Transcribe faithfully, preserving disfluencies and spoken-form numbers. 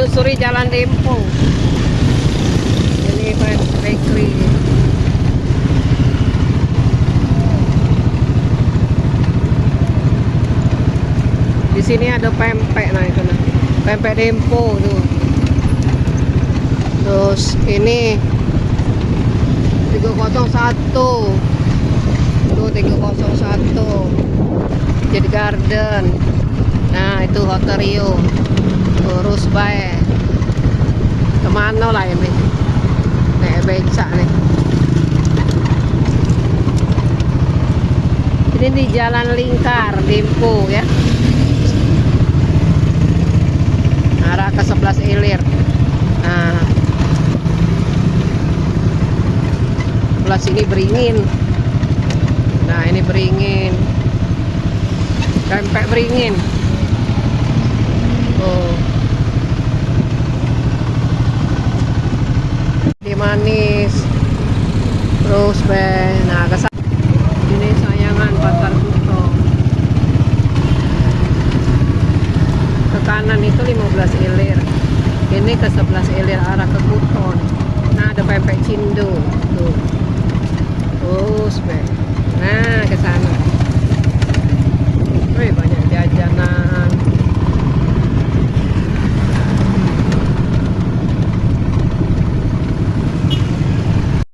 Susuri jalan Dempo. Ini ba-, bakery. Di sini ada pempek, nah, itu, nah. Pempek Dempo tuh. Terus ini tiga kosong satu. Tuh, tiga kosong satu. Jade Garden. Nah, itu Hotel Rio. Terus bae. Kemano lah ini? Nek becak nih. Ini di Jalan Lingkar, Dempo ya. Arah ke sebelas Ilir. Nah. Sebelah sini beringin. Nah, ini beringin. Pempek beringin. Oh. Di manis. Terus be, nah, ke sa-, ini sayangan Pasar Kuto. Ke kanan itu lima belas Ilir. Ini ke sebelas Ilir arah ke Kuto. Nah, ada pempek Cindo. Tuh. Terus be. Nah, ke sana.